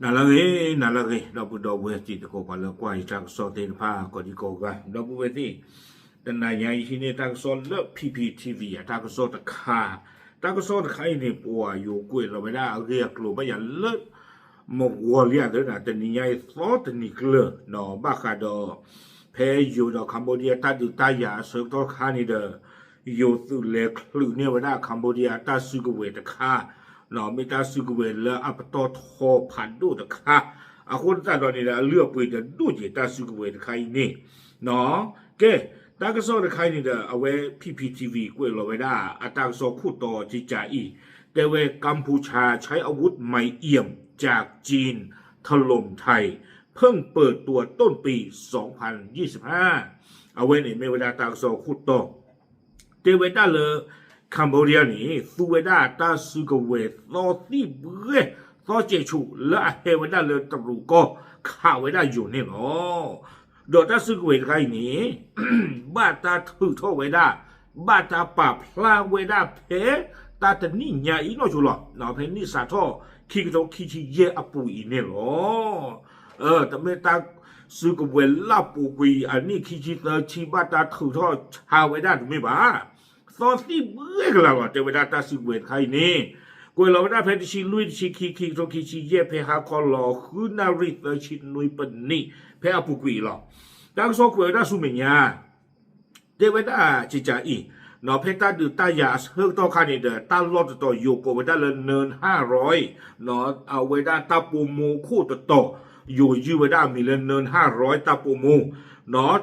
နၤလၢအဂ့ၤ, နၤလၢအဂ့ၤ, ဒီပုၢ်ဒီဝဲၢ်တံၤသကိး ပှၤလၢကွၢ်ယတၢ်ကစီၣ်သ့ၣ်တဖၣ် ကိးဒံကိးဂၤ, ဒီပုၢ်ဝဲၢ်သ့ၣ်, တနၤညါအံၤဟံးန့ၢ်တၢ်ကစီၣ်လၢ P P T V အတၢ်ကစီၣ်တခါ, တၢ်ကစီၣ်တခါအံၤန့ၣ် ပှၤယိၤကွဲးလီၤဝဲဒၣ်အဂ့ၢ်အကျိၤဘၣ်ယၤလၢ မဝီၤလံအသး တနံၤညါအံၤသီတနံၤကျၢၤနီၤ ဘၣ်ဃးဒီး ဖဲယိၤဒီး Cambodia တၢ်ဒုးတၢ်ယၤအဆၢကတီၢ်တခါန့ၣ်ဒီး ယိၤသုးလဲၤချုးန့ၢ်ဝဲဒၣ် Cambodia တၢ်စုကဝဲၤတခါ, မ့ၢ်တၢ်စုကဝဲၤလၢအပတီၢ်ထီဖးဒိၣ်တခါ, အဃိသတးဒီးန့ၣ်ဒီး အလုၢ်အပှ့ၤဒီးဒိၣ်က့ၤတၢ်စုကဝဲၤတခါအံၤန့ၣ်, ကဲ, တၢ်ကစီၣ်တခါအံၤန့ၣ်ဒီး အဝဲ P P T V ကွဲးလီၤဝဲဒၣ် အတၢ်ကစီၣ်ခိၣ်တီကကးအံၤ, တဲဝဲ กัมพูชาใช้อาวุธใหม่เอี่ยมจากจีนถล่มไทย เพิ่งเปิดตัวต้นปี สองพันยี่สิบห้า အဝဲန့ၣ်မ့ၢ်ဝဲဒၣ်တၢ်ကစီၣ်ခိၣ်တီ, တဲဝဲဒၣ်လၢ Cambodia န့ၣ် သူဝဲဒၣ်တၢ်စုကဝဲၤသီသံၣ်ဘှဲၣ် သီစဲးဆူး လၢအဟဲဝဲဒၣ်လၢတရူးကီၢ် ခးဝဲဒၣ်ယိၤန့ၣ်လီၤ. ဒီးတၢ်စုကဝဲၤတခါအံၤန့ၣ် ဘၣ်တၢ်ထုးထီၣ်ဝဲဒၣ်, ဘၣ်တၢ်ပာ်ဖျါဝဲဒၣ်ဖဲ တၢ်တနံၣ်ညါအံၤနီၢ်ဆိလီၤ, ဖဲနံၣ်စးထီၣ် ခံကထိခံဆံယဲၢ်အပူၤအံၤန့ၣ်လီၤ. တမ့ၢ်တၢ်စုကဝဲၤလၢပူၤကွံာ် အနံၣ်ခံဆံသၢဆံ ဘၣ်တၢ်ထုးထီၣ်ဆါဝဲဒၣ်တမ့ၢ်ဘၣ်. သီသံၣ်ဘှဲၣ်ကလာ်လီၤ တဲဝဲဒၣ်တၢ်စုကဝဲၤတခါအံၤန့ၣ်, ကွဲးလီၤဝဲဒၣ်ဖဲတဆံလွံၢ် တဆံခံ ခံကထိခံဆံယဲၢ် ဖဲဟါခီလီၤ ဃုနၣ်ရံၣ်သၢဆံနွံပနံး ဖဲအပူၤကွံာ်အံၤလီၤ. တၢ်ကစီၣ်ကွဲးဝဲဒၣ်ဆူမဲာ်ညါ တဲဝဲဒၣ်ကကးအံၤ, ဖဲတၢ်ဒုးတၢ်ယၤအဆၢကတီၢ်ခါန့ၣ်ဒီး တၢ်လီၢ်တတီၤယိၤကိးဝဲဒၣ်လၢ နၢၢ်ဟၣ်ရီး, အဝဲဒၣ်တၢ်ပိာ်မိၢ်ခိၣ်တတီၤ, ယိၤယုၢ်ဝဲဒၣ်အမံၤလၢ နၢၢ်ဟၣ်ရီး တၢ်ပိာ်မိၢ်,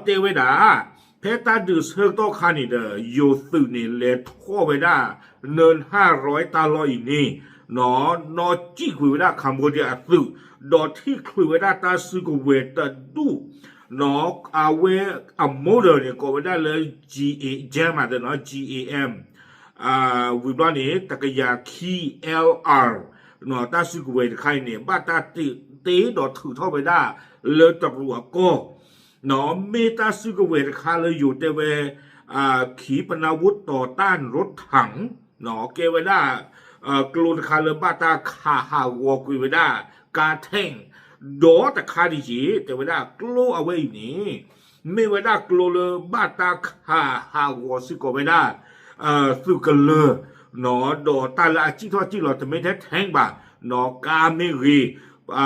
တဲဝဲဒၣ် ဖဲတၢ်ဒုးဆၢကတီၢ်ခါန့ၣ်ဒီး ယိၤသုးန့ၣ်လဲၤထီၣ်ဝဲဒၣ် နၢၢ်ဟၣ်ရီး တၢ်လီၢ်အံၤန့ၣ် နီၢ်ကံၣ်ကွံာ်ဝဲဒၣ် Cambodia အသုး, ဒီးထံၣ်ချုးဝဲဒၣ်တၢ်စုကဝဲၤတဒူၣ်, အဝဲအ model န့ၣ် ကိးဝဲဒၣ်လၢ GA, JAM မး, GAM ဝံၤဘျီန့ၣ် တကယၤခံ LR တၢ်စုကဝဲၤတခါအံၤန့ၣ် ဘၣ်တၢ်တ့ဒီးထုးထီၣ်ဝဲဒၣ်လၢတရူးအကီၢ်, မ့ၢ်တၢ်စုကဝဲၤတခါလၢယိၤတဲဝဲ ขีปนาวุธต่อต้านรถถัง ကဲဝဲဒၣ် ကျိတခါလၢဘၣ်တၢ်ခးဟးဂီၤကွံာ်ဝဲဒၣ် ကါ tank, ဒီးတခါဒံးက့ၤ တဲဝဲဒၣ်ကျိအဝဲအံၤန့ၣ် မ့ၢ်ဝဲဒၣ်ကျိလၢဘၣ်တၢ်ခးဟးဂီၤစ့ၢ်ကီးဝဲဒၣ် သုးကလၢၤ, ဒီးတၢ်လၢအစံၣ်ထီၣ်စံၣ်လီၤ တမ့ၢ်ထဲ tank ဘၣ်, ကါမ့ၢ်ဂ့ၤ,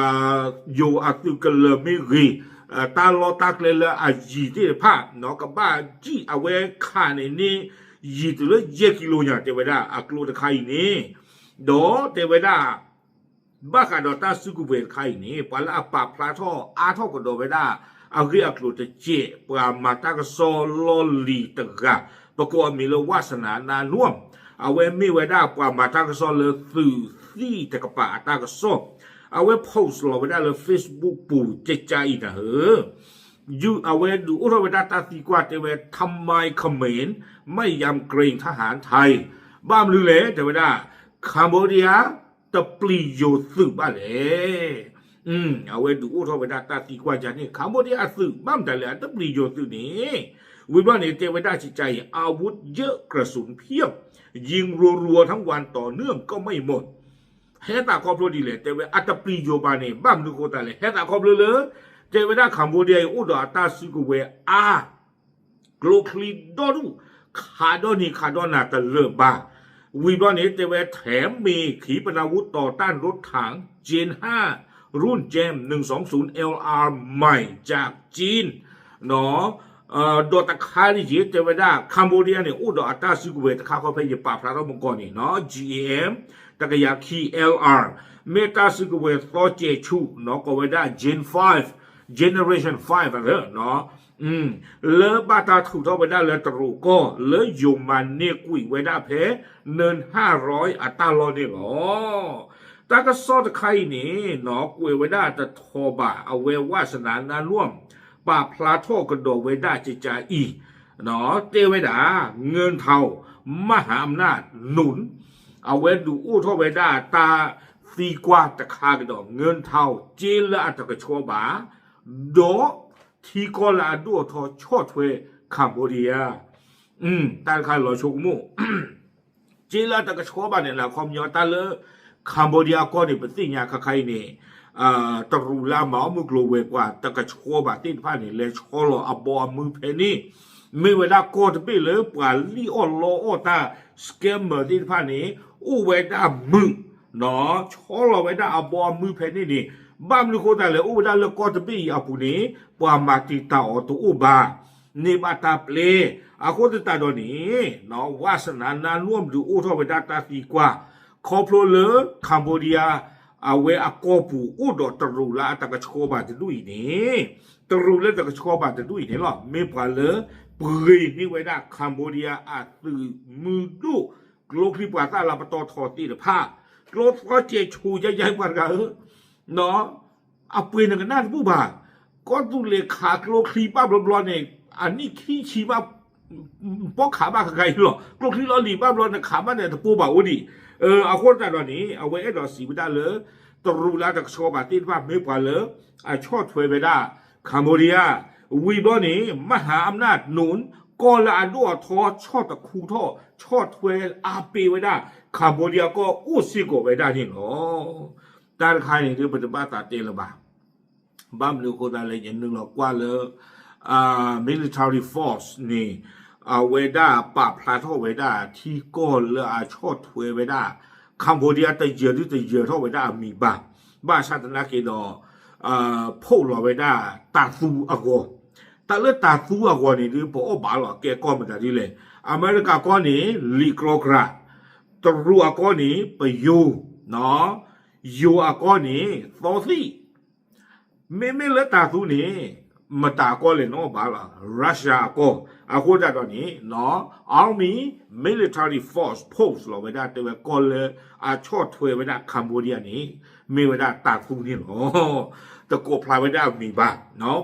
ယိၤအသုးကလၢၤမ့ၢ်ဂ့ၤ, တၢ်လီၢ်တၢ်ကျဲလၢအယံၤသ့ၣ်တဖၣ် ကဘၣ်စံၣ်အဝဲခးန့ၣ်န့ၣ် ယံၤတုၤလၢယဲၢ်ကံလိညါ တဲဝဲဒၣ်အကျိတခါအံၤန့ၣ်, ဒီးတဲဝဲဒၣ် ဘၣ်ဃးဒီးတၢ်စုကဝဲၤတခါအံၤန့ၣ် ပှၤလၢအပာ်ဖျါထီၣ်အါထီၣ်ကဒီးဝဲဒၣ် အဂ့ၢ်အကျိၤတစဲး ပှၤမၤတၢ်ကစီၣ်လီၢ်လံၤတဂၤ ပကိးအမံၤလၢ ဝါစနၤ နါနွမ်, အဝဲမ့ၢ်ဝဲဒၣ်ပှၤမၤတၢ်ကစီၣ်လၢသုးသံၣ်တကပၤအတၢ်ကစီၣ်, အဝဲ post လီၤဝဲဒၣ်လၢ Facebook ပူၤ ကကးအံၤနၤဧၢ အဝဲဒုးအိၣ်ထီၣ်ဝဲဒၣ်တၢ်သံကွၢ်တဲဝဲ ทำไมเขมรไม่ยำเกรงทหารไทย ဘၣ်မနုၤလဲၣ် တဲဝဲဒၣ် Cambodia တပျံၤယိၤသုးဘၣ်လဲၣ်. အဝဲဒုးအိၣ်ထီၣ်ဝဲဒၣ်တၢ်သံကွၢ်ယၤန့ၣ် Cambodia အသုး ဘၣ်မတၤလဲၣ် အတပျံၤယိၤသုးန့ၣ်, ဝံၤဘျီန့ၣ် တဲဝဲဒၣ်ကကးအံၤ อาวุธเยอะ กระสุนเพียบ ยิงรัวๆ ทั้งวันต่อเนื่องก็ไม่หมด ဟဲသးခီဖျိဒ်လဲၣ် တဲဝဲအတပျံၤယိၤဘၣ်န့ၣ် ဘၣ်မနုၤဃိသတးလဲၣ် ဟဲသးခီဖျိလၢ တဲဝဲဒၣ် Cambodia အံၤ အိၣ်ဒီးအတၢ်စုကဝဲၤအါ ကျိချံဒီဒူၣ် ခးဒီနံၤခးဒီနၤတလၢာ်ဘၣ်. ဝံၤဘျီန့ၣ် တဲဝဲ แถมมีขีปนาวุธต่อต้านรถถัง Gen ห้า รุ่น JAM หนึ่งสองศูนย์ LR ใหม่จากจีน ဒီးတခါန့ၣ်က့ၤ တဲဝဲဒၣ် Cambodia န့ၣ် အိၣ်ဒီးအတၢ်စုကဝဲၤတခါဃီ ဖဲယပာ်ဖျါထီၣ်မုၢ်ကီၢ်န့ၣ် GAM တကယၤခံ LR မ့ၢ်တၢ်စုကဝဲၤသီစဲးဆူၣ် ကိးဝဲဒၣ် Gen five, Generation five အလၢ လၢဘၣ်တၢ်ထုးထီၣ်ဝဲဒၣ်လၢတရူးကီၢ် လၢယိၤမၤန့ၢ်ကွံာ်ဝဲဒၣ်ဖဲ နၢၢ်ဟၣ်ရီး အတၢ်လီၢ်န့ၣ်လီၤ. တၢ်ကစီၣ်တခါအံၤန့ၣ် ကွဲးဝဲဒၣ်တထီဘၣ် အဝဲဝါစနၤနါနွမ် ပာ်ဖျါထီၣ်ကဒီးဝဲဒၣ်ကကးအံၤ တဲဝဲဒၣ် เงินเทา มหาอำนาจหนุน အဝဲဒုးအိၣ်ထီၣ်ဝဲဒၣ်တၢ်သံကွၢ်တခါကဒီး เงินเทา စ့လၢအတကဆှီဘၣ် ဒီးထံကီၢ်လၢအဒိၣ်အထီဆီၣ်ထွဲ Cambodia တၢ်တခါလီၤဆိကမိၣ် စ့လၢအတကဆှီဘၣ်န့ၣ် လၢအခီပညီတၢ်လၢ Cambodia ကီၢ်န့ၣ် ပသ့ၣ်ညါခါခါအံၤန့ၣ် တရူးလၢအမၤအီၣ်မုၢ်ကျိၤဝဲၤကွာ်တကဆှီဘၣ်သ့ၣ်တဖၣ်န့ၣ် လဲၤဆီလီၤအဘီအမုၢ်ဖဲန့ၣ်, မ့ၢ်ဝဲဒၣ်ကီၢ်တဘ့ၣ်လၢပှၤလံၣ်အီၣ်လီအီၣ်တၢ် scammer သ့ၣ်တဖၣ်န့ၣ် အိၣ်ဝဲဒၣ်မုာ် ဆီလီၤဝဲဒၣ်အဘီအမုၢ်ဖဲန့ၣ်န့ၣ်, ဘၣ်မနုၤဃိသတးလဲၣ် အိၣ်ဝဲဒၣ်လၢကီၢ်တဘ့ၣ်အံၤအပူၤန့ၣ် ပှၤမၤတံာ်တာ်အီၤတအိၣ်ဘၣ်, န့ၢ်ဘၣ်တၢ်ပျဲ, အဃိသတးဒီးန့ၣ် ဝါစနၤနါနွံၣ်မဒုးအိၣ်ထီၣ်ဝဲဒၣ်တၢ်သံကွၢ် ခီဖျိလၢ Cambodia အဝဲအကီၢ်ပူၤအိၣ်ဒီးတရူးလၢအတကဆှီဘၣ်တဒူၣ်အံၤန့ၣ်, တရူးလၢတကဆှီဘၣ်တဒူၣ်အံၤန့ၣ်လီၤ မ့ၢ်ပှၤလၢ ပှ့ၤန့ၢ်ဝဲဒၣ် Cambodia အသုးမုၢ်ဒိၣ် ကျိချံပှၤသၣ်လၢပတီၢ်ထီသ့ၣ်တဖၣ်, ကျိသီစဲးဆူးယါယါပှၤတဂၤဧၢ အပှ့ၤနကနၣ်တဘူၣ်ဘၣ်, ကီၢ်သူလ့ၤခးကျိချံဘၣ်ဘျီဘျီန့ၣ် အနံၣ်ခံဆံဘၣ် ပီၣ်ခးဘၣ်ဃကၤအံၤလီၤ, ကျိချံလီၤလံၤဘၣ်ဘျီနခးဘၣ်န့ၣ်တပိၢ်ဘၣ်အိၣ်ဒံး, အဃိသတးဒီးန့ၣ် အဝဲအဲၣ်ဒိးစံးဝဲဒၣ်လၢ တရူးလၢအတကဆှီဘၣ်သ့ၣ်တဖၣ်မ့ၢ်ပှၤလၢ အဆီၣ်ထွဲဝဲဒၣ် Cambodia, ဝံၤဘျီန့ၣ် မဟါအမနၣ်နူၣ် ကီၢ်လၢအဒိၣ်အထီဆီၣ်တခူထီၣ် ဆီၣ်ထွဲအါပ့ၤဝဲဒၣ် Cambodia ကီၢ်အိၣ်စ့ၢ်ကီးဝဲဒၣ်န့ၣ်လီၤ. တၢ်တခါန့ၣ်ဒ်ပတဘၣ်သးတဲလၢၤဘၣ် ဘၣ်မနုၤအဃိသတးလဲၣ် ယနုာ်လီၤကွၢ်လၢ military force န့ၣ် အဝဲဒၣ်ပာ်ဖျါထီၣ်ဝဲဒၣ်ထံကီၢ်လၢအဆီၣ်ထွဲဝဲဒၣ် Cambodia တယၢၤဒုတယၢၤထီၣ်ဝဲဒၣ်အမံၤဘၣ်, ဘၣ်ဆၣ်သနာ်က့ဒီး ဖီၣ်လီၤဝဲဒၣ်တၤသူအဂီၤ, တၢ်လၢတၤသူအဂီၤန့ၣ်ဒ်ပအီၣ်ဘၣ်လီၤ ကဲကီၢ်မတၤဒ်လဲၣ်, အမဲရကၤကီၢ်န့ၣ် လံာ်ကြီကြး, တရူးအကီၢ်န့ၣ် ပယိၤ, ယိၤအကီၢ်န့ၣ် သီသံၣ် မ့မ့ၢ်လၢတၤသူန့ၣ် မတၤအကီၢ်လဲၣ်နီတဘျီလီၤ, Russia အကီၢ်, အဃိသတးဒီးန့ၣ် Army Military Force Post လီၤဝဲဒၣ်တဲဝဲကီၢ်လၢအဆီၣ်ထွဲဝဲဒၣ် Cambodia န့ၣ် မ့ၢ်ဝဲဒၣ်တၤသူန့ၣ်လီၤ. တကိးဖျါဝဲဒၣ်အမံၤဘၣ်,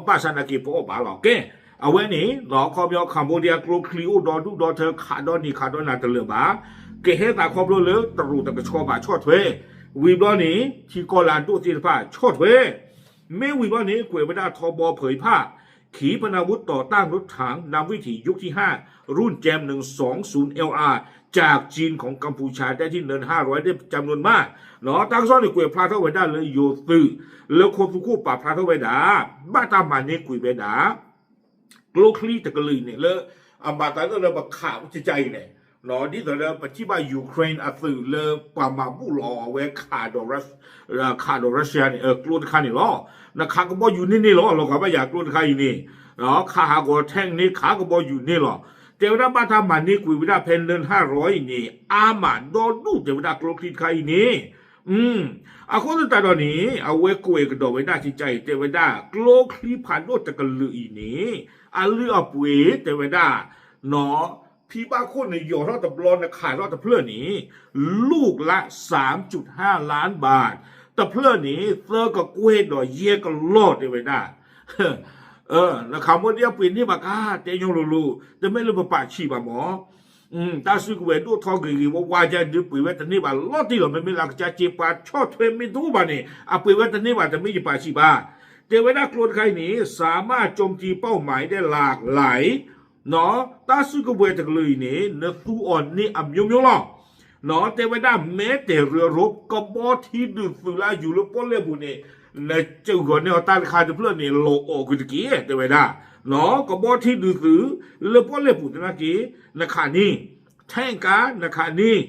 ဘၣ်ဆၣ်သနာ်က့ပအီၣ်ဘၣ်လီၤ. ကဲ, အဝဲန့ၣ် ခီပညီ Cambodia ကျိချံအိၣ်ဒီဒူၣ်ဒီထၢ ခးဒီနံၤခးဒီနၤတလၢာ်ဘၣ်, ကဟဲသးခီဖျိလၢတရူးတကဆှီဘၣ်ဆီၣ်ထွဲ, ဝံၤဘျီန့ၣ် ထံကီၢ်လၢအဒိၣ်သ့ၣ်တဖၣ်ဆီၣ်ထွဲ မ့ၢ်ဝံၤဘျီန့ၣ် ကွဲးဝဲဒၣ်ထီဘီဖုးဖး ขีปนาวุธต่อต้านรถถังนำวิถียุคที่ห้า รุ่น JAM หนึ่งสองศูนย์ LR จากจีนของกัมพูชาได้ที่เนินห้าร้อย ได้จำนวนมาก တၢ်ကစီၣ်န့ၣ် ကွဲးဖျါထီၣ်ဝဲဒၣ်လၢယိၤသုး လၢခိသူခိၣ်ပာ်ဖျါထီၣ်ဝဲဒၣ် ဘၣ်တၢ်မၤန့ၢ်ကွံာ်ဝဲဒၣ် ကျိချံတကလုာ်အံၤန့ၣ်လၢ အမၤသးဒ်လၢပခးကကါအံၤန့ၣ်, ဒ်သိးလၢပထံၣ်ဘၣ် Ukraine အသုးလၢပှၤမၤဘူၣ်လီၤအဝဲ ခးဒီး Russia န့ၣ် ကျိတခါန့ၣ်လီၤ. နခးကဘီယူၤန့ၢ်န့ၢ်လီၤ လီၤဂာ်ဘၣ်ယၤကျိတခါအံၤန့ၣ်, ခးဟးဂီၤ tank န့ၣ် ခးကဘီယူၤန့ၢ်လီၤ. တဲဝဲဒၣ်ဘၣ်တၢ်မၤန့ၢ်ကွံာ်ဝဲဒၣ်ဖဲ နၢၢ်ဟၣ်ရီအံၤန့ၣ် အါမးဒီဒူၣ်တဲဝဲဒၣ်ကျိချံတခါအံၤန့ၣ် အဃိသတးဒီးန့ၣ် အဝဲကွဲးကဒီးဝဲဒၣ်ကကါအံၤ တဲဝဲဒၣ် ကျိချံဖးဒိၣ်တကလုာ်အံၤန့ၣ် အလုၢ်အပှ့ၤတဲဝဲဒၣ် ဖံဘၣ်ခိၣ်နယီၤထီၣ်တဘျီ နခးထီၣ်တဖျၢၣ်န့ၣ် ลูกละ สามจุดห้าล้านบาท တဖျၢၣ်န့ၣ် သၢကကွဲၢ်ဒီးယဲၢ်ကလီၢ်တဲဝဲဒၣ် နခးမိၣ်ဒ်အပှ့ၤ န့ၢ်ဘၣ်ကါ တဲညီလိၤလိၤ တမ့ၢ်လၢပပာ်ဆံးဘၣ်မၢ် တၢ်စုကဝဲၤဒိၣ်ထီဂ့ၤဂ့ၤဝါဝါယါဒုးပှ့ၤဝဲတန့ၢ်ဘၣ်လီၤတံၢ်လီၤ. မ့မ့ၢ်လၢအကစၢ်စ့ပှၤဆီၣ်ထွဲမ့ၢ်တအိၣ်ဘၣ်န့ၣ် အပှ့ၤဝဲတန့ၢ်ဘၣ် တမ့ၢ်ယပာ်ဆံးဘၣ်. တဲဝဲဒၣ်ကျိတခါအံၤန့ၣ် สามารถโจมตีเป้าหมายได้หลากหลาย တၢ်စုကဝဲၤတကလုာ်အံၤန့ၣ် နသူအီၤန့ၢ်အမျိုးမျိုးလီၤ. တဲဝဲဒၣ် แม้แต่เรือรบ ကဘီထံဒုးသုးလၢအယူၤလၢပီၣ်လဲၣ်ပူၤန့ၣ် နစၢဂီၤန့ၢ်အီၤတၢ်တခါတဖျၢၣ်န့ၣ် လီၤအီၣ်ကွံာ်တက့ၢ် တဲဝဲဒၣ် ကဘီထံဒုးသုး လၢပီၣ်လဲၣ်ပူၤသနာ်က့ နခးန့ၢ် tank နခးန့ၢ်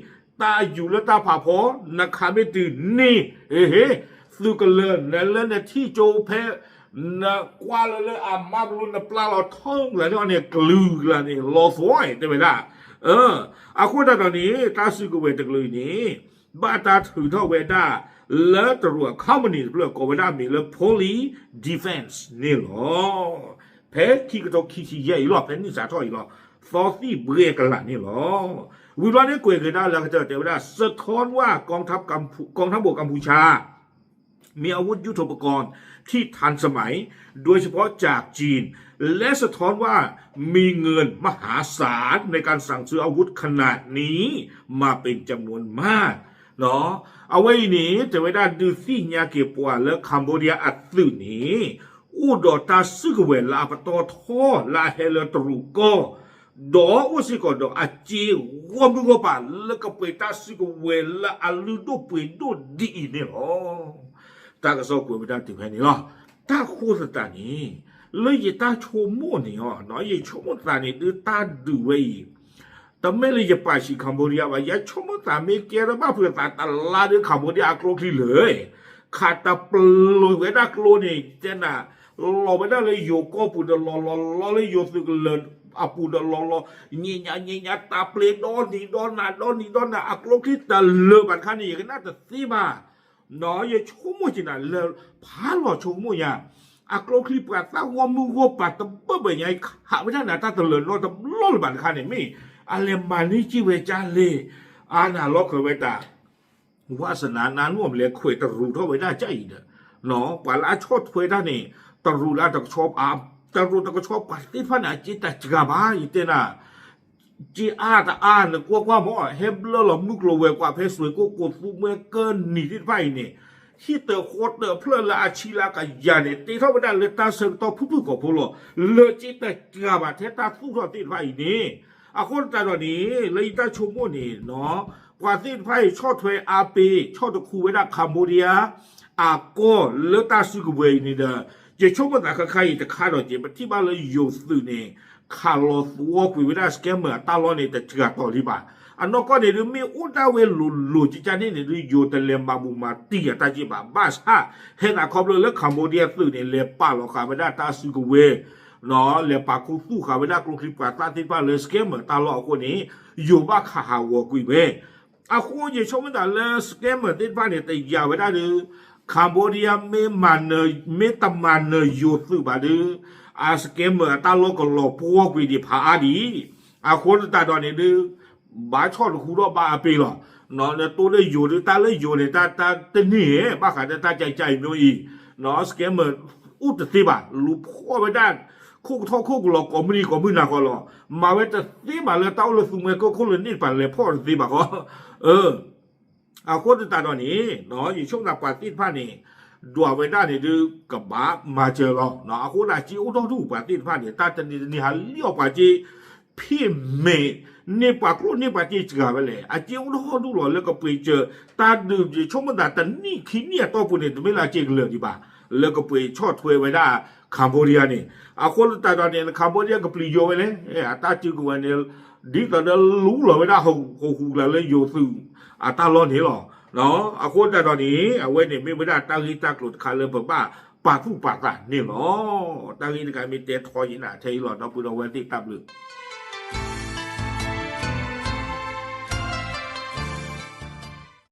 တၢ်ယူၤလၢတၢ်ဖးဖီ နခးမ့ၢ်တုၤန့ၢ် သုးကလၢၤ နလၢနထံၣ်ကၠိဖဲ နကွၢ်လၢလၢအမါဘလူး နပျၢ်လီၤထီၣ်ကလၢာ်န့ၣ် အီၤန့ၣ် ကလုာ်ကလၢာ်န့ၣ် လီၤသွဲ တဲဝဲဒၣ်. အဃိသတးဒီးန့ၣ် တၢ်စုကဝဲၤတကလုာ်အံၤန့ၣ် ဘၣ်တၢ်ထုးထီၣ်ဝဲဒၣ် လၢတရူးအ company တဖျၢၣ် ကိးဝဲဒၣ်အမံၤလၢ Poly Defense န့ၣ်လီၤ. ဖဲခံကထိခံဆံယဲၢ်အံၤလီၤ ဖဲနံၣ်စးထီၣ်အံၤလီၤ သီသံၣ်ဘှဲကလးန့ၣ်လီၤ. ဝံၤဘျီန့ၣ်ကွဲးကဒါလၢကတၢၢ်တဲဝဲဒၣ် สะท้อนว่ากองทัพกัมพู- กองทัพบกกัมพูชา มีอาวุธยุทโธปกรณ์ที่ทันสมัย โดยเฉพาะจากจีน และสะท้อนว่ามีเงินมหาศาลในการสั่งซื้ออาวุธขนาดนี้มาเป็นจำนวนมาก အဝဲအံၤန့ၣ် တဲဝဲဒၣ်ဒုးသ့ၣ်ညါက့ၤပှၤလၢ Cambodia အသုးန့ၣ် အိၣ်ဒီးတၢ်စုကဝဲၤလၢအပတီၢ်ထီ လၢအဟဲလၢတရူးကီၢ် ဒီးအိၣ်စ့ၢ်ကီးဒီးအစ့ဂီၢ်မုၢ်ဂီၢ်ပၤ လၢကပှဲၤတၢ်စုကဝဲၤလၢအလုၢ်ဒိၣ်ပှ့ၤဒိၣ်ဒ်အံၤန့ၣ်လီၤ. တၢ်ကစီၣ်ကွဲးဝဲဒၣ်တုၤဖဲန့ၣ်လီၤ. တၢ်ဃိသတးန့ၣ် လၢယတၢ်ဆိကမိၣ်န့ၣ်အီၤ ယဆိကမိၣ်သးန့ၣ်ဒုးတၢ်ဒုးဝဲအံၤ တမ့ၢ်လၢယပာ်ဆံး Cambodia ဘၣ်, ယဆိကမိၣ်သးမ့ၢ်ကဲထီၣ်ဘၣ်ဖုးသးတလါဒီး Cambodia အကျိချံလၢာ် ခးတပျုာ်ဝဲဒၣ်ကျိန့ၣ် တဲနၤ လီၤဝဲဒၣ်လၢယိၤကီၢ်ပူၤဒီးလီၤလီၤလီၤလၢယိၤသုးကလၢၤအပူၤဒီးလီၤလီၤ ညံညါညံညါ တၢ်ပျ့ၤဒီနံၤဒီနၤ ဒီနံၤဒီနၤ အကျိချံတလၢာ်ဘၣ်တခါန့ၣ် ယကနၣ်တသ့ဘၣ် ယဆိကမိၣ်က့ၤနၤလၢ ဖးလီၤဆိကမိၣ်ညါ အကျိချံပှၤသၣ်ဂီၢ်မုၢ်ဂီၢ်ပၤတဘၢၣ်ဘၢၣ်ညါ ခးဝဲဒၣ်နၤတၢ်တလၢာ်နီတဘျီလၢၤဘၣ်တခါန့ၣ် မ့ၢ် အလဲၤမၤန့ၢ်က့ၤဝဲကၢ်လဲၣ် အါနၤလီၤခၢးဝဲတၢ် ဝါစနၤနါနူၣ်အမလဲၤခွဲးတရူးထီၣ်ဝဲဒၣ်ကၢ်အံၤဒီး ပှၤလၢအဆီၣ်ထွဲတၢ်န့ၣ် တရူးလၢတကဆှီ တရူးတကဆှီပှၤသ့ၣ်တဖၣ်န့ၣ် အစ့တၢ်စှၤဘၣ် ယတဲနၤ စ့အါတအါ နကွၢ်ကွၢ်မ့ၢ် ဟဲဘျၢလီၤမုၢ်ကျိၤဝဲၤကွာ်ဖဲစွ့ၣ်ကိၣ်ကိးသူမှဲကၢနံၤသ့ၣ်တဖၣ်အံၤန့ၣ် ဟံၣ်တၢၤဃီတၢၤဖျၢၣ်လၢအဆံလၢအကယၤန့ၣ် တ့ထီၣ်ဝဲဒၣ်လၢတၢ်ဆၢကတီၢ်ဖုၣ်ဖုၣ်ကိာ်ဖိလီၤ. လၢစ့တၢ်စှၤဘၣ်ထဲတၢ်သူၣ်ထီၣ်သ့ၣ်တဖၣ်အံၤန့ၣ် အဃိသတးဒီးန့ၣ် လၢယတၢ်ဆိကမိၣ်န့ၣ် ပှၤသ့ၣ်တဖၣ်အံၤဆီၣ်ထွဲအါပ့ၤ ဆီၣ်တခူဝဲဒၣ် Cambodia အကီၢ်လၢတၢ်စုကဝဲၤအံၤန့ၣ်ဒီး ယဆိကမိၣ်သးခဲခါအံၤတခါဒီးက့ၤ ပထံၣ်ဘၣ်လၢယိၤသုးန့ၣ် ခးလီၤသဝီကွံာ်ဝဲဒၣ် scammer အတၢ်လီၢ်န့ၣ် တစှၤတီၤလံဘၣ်. အနီၢ်ကီၢ်န့ၣ်ဒုး မ့ၢ်အိၣ်ဒၣ်ဝဲလိၤလိၤကကန့ၣ်န့ၣ်ဒုး ယိၤတလဲၤမၤဘူးမၤတံၢ်အတၢ်က့ၢ်ဘၣ်. ဘၣ်ဆၣ် ဟဲသးခီဖျိလၢ Cambodia သုးန့ၣ် လဲၤပာ်လီၤဃာ်ဝဲဒၣ်တၢ်စုကဝဲၤ လဲၤပာ်ခူသူၣ်ဃာ်ဝဲဒၣ်ကျိချံပှၤသၣ်သ့ၣ်တဖၣ်လၢ scammer တၢ်လီၢ်အဃိန့ၣ် ယိၤဘၣ်ခးဟးဂီၤကွံာ်ဝဲ အဃိယဆိကမိၣ်သးလၢ scammer သ့ၣ်တဖၣ်န့ၣ် တယာ်ဝဲဒၣ်ဒီး Cambodia မ့ၢ်မၤနၢၤ မ့ၢ်တမၤနၢၤယိၤသုးဘၣ်ဒီး အ scammer အတၢ်လီၢ်ကလီၤပှီၢ်ကွံာ်ဒံးဖးအါဒံး. အဃိသတးဒီးန့ၣ်ဒုး ဘၣ်ဆီၣ်တခူထီၣ်ဘၣ်အပ့ၤလီၤ. နတိၢ်လၢယိၤဒုး တၢ်လၢယိၤန့ၣ် တၢ်တန့ၢ် ဘၣ်ဃးဒီးတၢ်ကကအံၤမ့ၢ်အံၤ scammer အိၣ်တသ့ဘၣ် လူၤဖီၣ်ဝဲဒၣ် ခိၣ်ကထီၣ်ခိၣ်ကလီၤ ကိးမုၢ်နံၤကိးမုၢ်နၤဃီလီၤ. မၤဝဲတသ့ဘၣ်လၢတၢ်အိၣ်လၢသူမှဲကၢခိၣ်လၢန့ၣ်တဖၣ် လဲၤဖီၣ်တသ့ဘၣ်ဃီ အဃိသတးဒီးန့ၣ် ယဆိကမိၣ်သးပှၤသ့ၣ်တဖၣ်န့ၣ် ဒွးဝဲဒၣ်န့ၣ်ဒုး ကဘၣ်မၤစၢၤလီၤ. အဃိသတးစ့အိၣ်ထီၣ်ဒူၣ်ပှၤသ့ၣ်တဖၣ်န့ၣ် တၢ်တနံၤတနံၤဟးလံအီၤပှၤစ့ ဖ့ၣ်မဲာ်န့ၢ်ပှၤကျိၣ်န့ၢ်ပှၤစ့စှၤဝဲလဲၣ်. အစ့အိၣ်ထီၣ်ဒူၣ်လီၤလၢကပှ့ၤစၢၤ တၢ်ဒုးယဆိကမိၣ်သးတနံၣ်ခံနံၣ်အတီၢ်ပူၤန့ၣ် တမ့ၢ်လၢအစ့ကလၢာ်ဒံးဘၣ် လၢကပှ့ၤဆီၣ်ထွဲဝဲဒၣ် Cambodia န့ၣ်. အဃိသတးဒီးန့ၣ် Cambodia ကပျံၤယိၤဝဲလဲၣ် အတၢ်စုကဝဲၤန့ၣ် ဒ်သိးဒီးလူလီၤဝဲဒၣ်ဟူးဟူးကျါလၢယိၤသုးအတၢ်လီၢ်န့ၣ်လီၤ. အဃိသတးဒီးန့ၣ် အဝဲန့ၣ်မ့ၢ်ဝဲဒၣ်တၢ်ဂ့ၢ်တၢ်ကျိၤတခါလၢပဘၣ်ပာ်သူၣ်ပာ်သးန့ၣ်လီၤ. တၢ်ဂ့ၢ်တခါမ့ၢ်တဲထီယံၤနၤထဲအံၤလီၤ ဒီပုၢ်ဒီဝဲၢ်သ့ၣ်တၢ်ဘျုး